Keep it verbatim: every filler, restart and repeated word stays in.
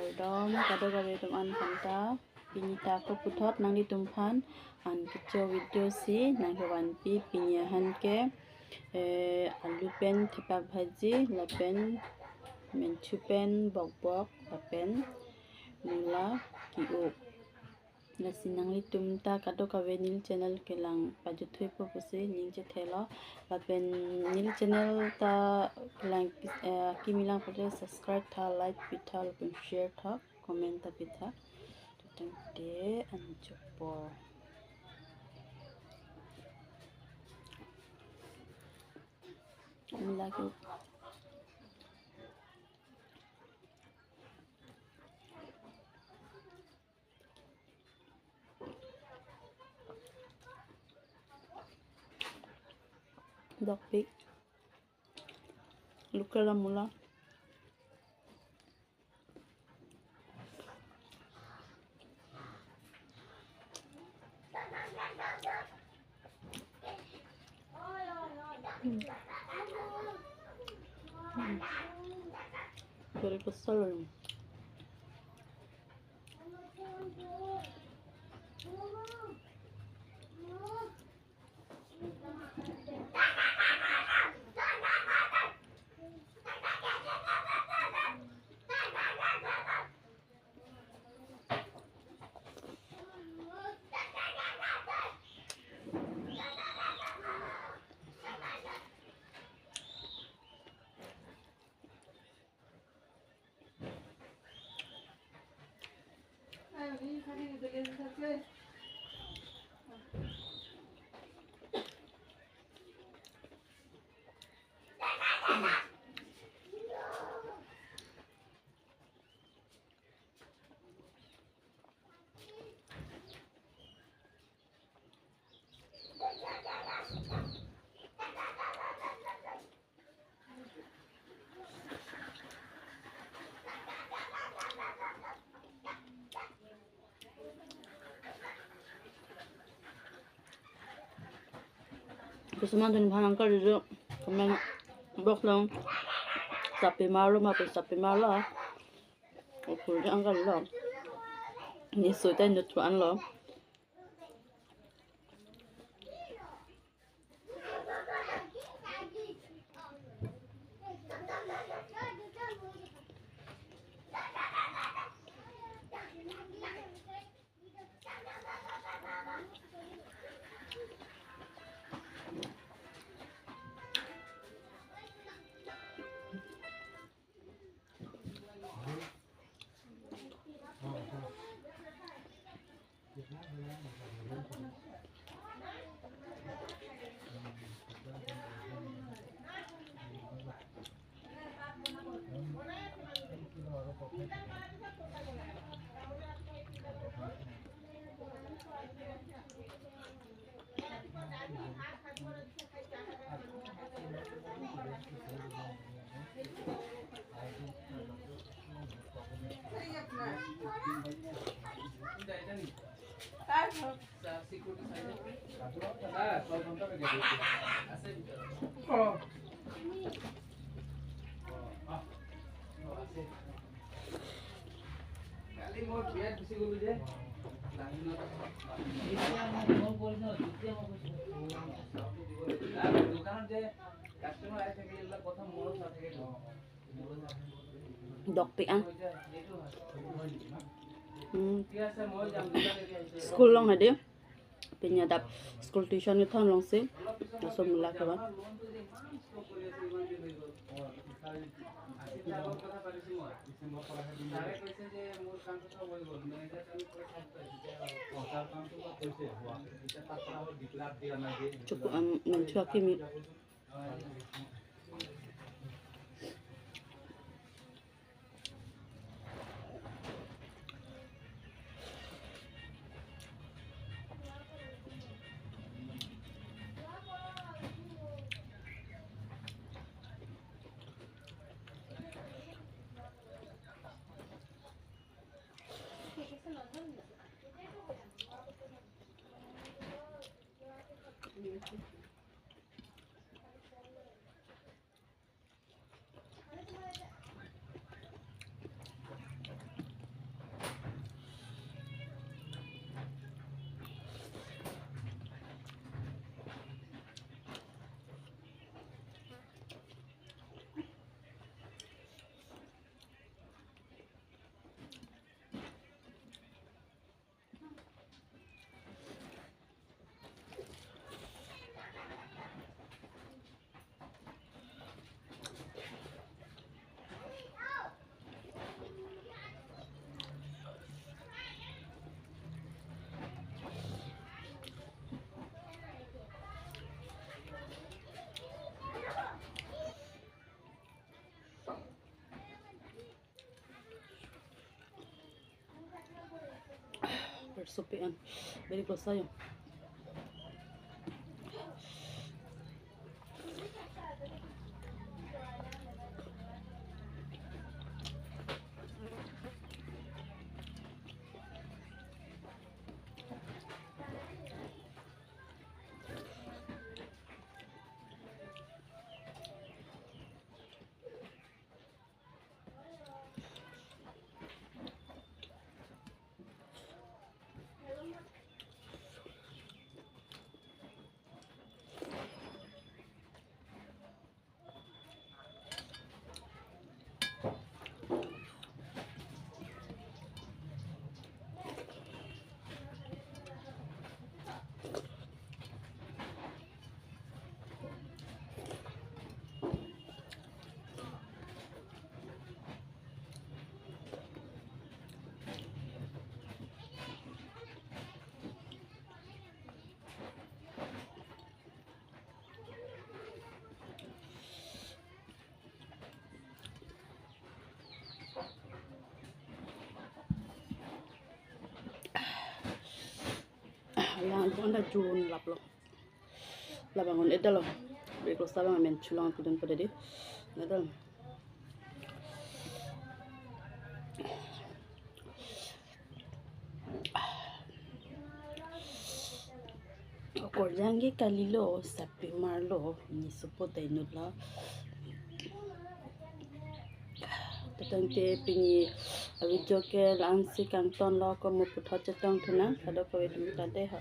Kardom kadokave atum an aphan ta, pini ta ako puthot nanglitumphan an kecho video si nangkevanpi. Pini aphan ke, eh, alu pen thepa bhaji, lapen menchu pen bokbok, lapen mula ke-o. Lasi nanglitum ta kadokave neli channel kelang pajuthuipo pusi ning chethelo. Lapen neli channel ta kelang, eh, kimi lang pute subscribe tha, like pitha, lapen share tha, comment ta pitha. Tutang te anchokpo. Mula ke-o. Dokpik. Local amula. Hmm. Hmm. Very good salad. Kusuman dun bhan uncle jo comment box along sapi marlo ma pe sapi marlo. Ukul uncle lo. Ni suta nutwan lo. Dokpik an. Hmm. School along hadi. Pini adap school tuition kethon longsi. Laso mula kevan. Chuku, um, menchu akimi. Sopi an. Very close ayo. Lang bon da jun laplo. Labang un edalo. Breakfast labang amen chulang pidun pada di. Edalo. Okorjang ke kalilo, sapi marlo, ni supo ta inutlo. Tangte pini video ke la-ansi kangtonlo, ko mo puthot chetong thunang, kadokave atum ta dei ho.